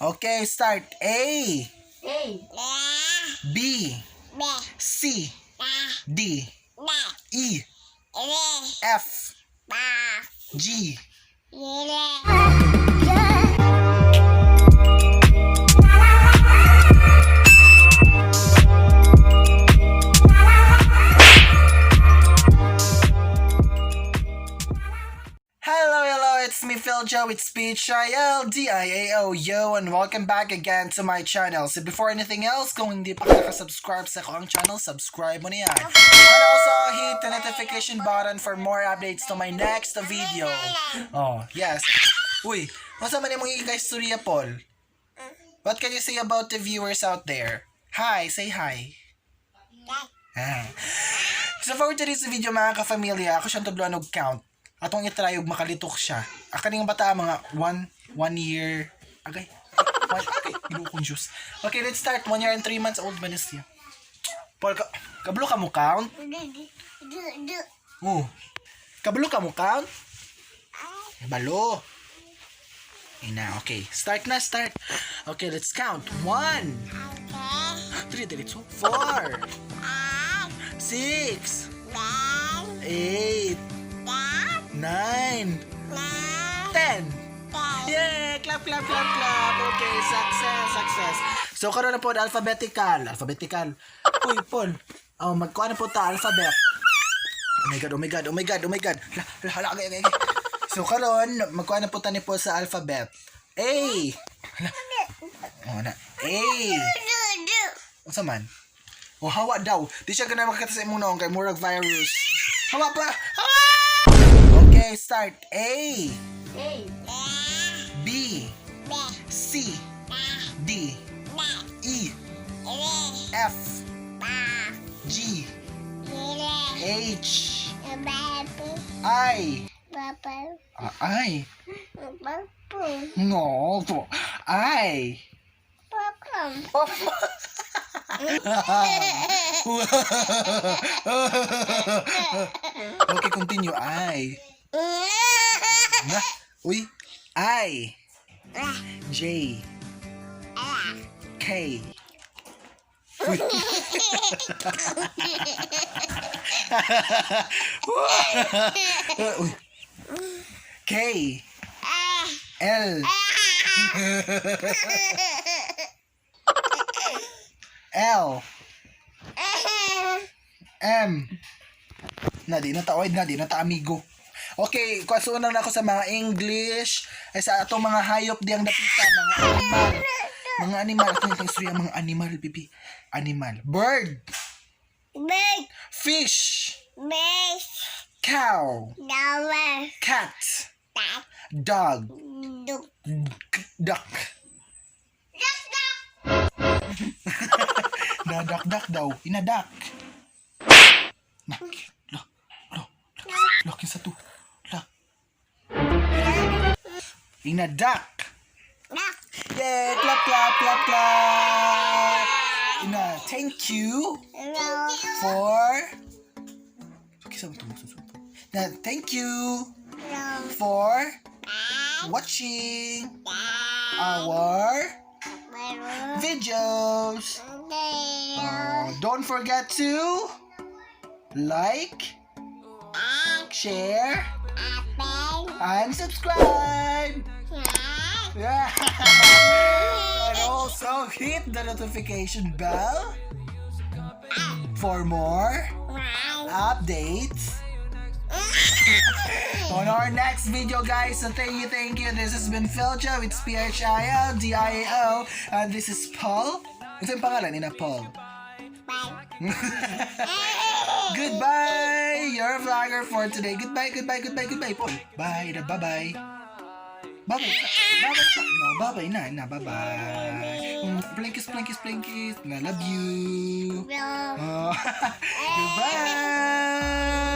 Okay, start. A, A. B, C, D, E, F, G. Hello, hello, it's me, Phil Joe. It's PHILDIAO, yo, and welcome back again to my channel. So before anything else, kung hindi pa ka nakasubscribe sa akong channel, subscribe mo na yan. And also, hit the notification button for more updates to my next video. Oh, yes. Uy, unsa man imong ikaistorya, Paul? What can you say about the viewers out there? Hi, say hi. Ah. So for today's video, mga ka-familia, ako siyang tudloan og count. Atong itry og makalitok siya. Ah, kaning bata mga 1 year. Agay. One, okay, Ginoo kong Diyos. Okay, let's start. 1 year and 3 months old man siya. Paul, kabalo ka mo count? Oh. Kabalo ka mo count? Balo. Ina, okay. Start na, start. Okay, let's count. One, three, diretso. Four, six, eight, nine, 10. Yeah! Clap, clap, clap, clap. Okay, success, success. So, karon na po, alphabetical. Alphabetical. Uy, Paul. Oh, magkuha na po ta, alphabet. Oh my God, oh my God, oh my God, oh my God. Hala, hala, hala, okay, okay, okay. So, karon magkuha na po ta ni Paul sa alphabet. A. Hala. Oh, na. A. Unsa man? Oh, hawa daw. Di siya ganang makakita sa imong noong kay murag virus. Hawa pa! Hawa! Okay, start. A. A. B. C. D. E. F. G. H. I. Ah, I. No. I. Oh. Okay, continue. I. Na. Uy. I. J. K. Uy. Uy. K. L. L. M. Na di na ta oy, na di na ta amigo. Okay, kasunan na ako sa mga English, ay sa atong mga hayop diyang dapita, mga animal. Mga animal, atong itong istorya, mga animal, bibi. Animal. Bird. Fish. Cow. Cat. Dog. Duck. Na duck duck daw. Ina duck. Na. Lo. Lo. Lo. Kinsa to? La. Ina duck. Yeah, clap clap clap clap. Ina, thank you for Okay, sa ito. Na, thank you for watching our videos. Don't forget to like, share, and subscribe. Yeah. And also hit the notification bell for more updates on our next video, guys. So thank you, thank you. This has been Philjo. It's PHILDIAO. And this is Paul. Ito yung pangalan ni na Paul. Goodbye! Your vlogger for today. Goodbye, goodbye, goodbye, goodbye, Paul. Bye, na bye-bye. Bye-bye. Bye-bye. No, bye-bye na, na, bye-bye. Blinkis, blinkis, blinkis. Na, love you. Oh, goodbye!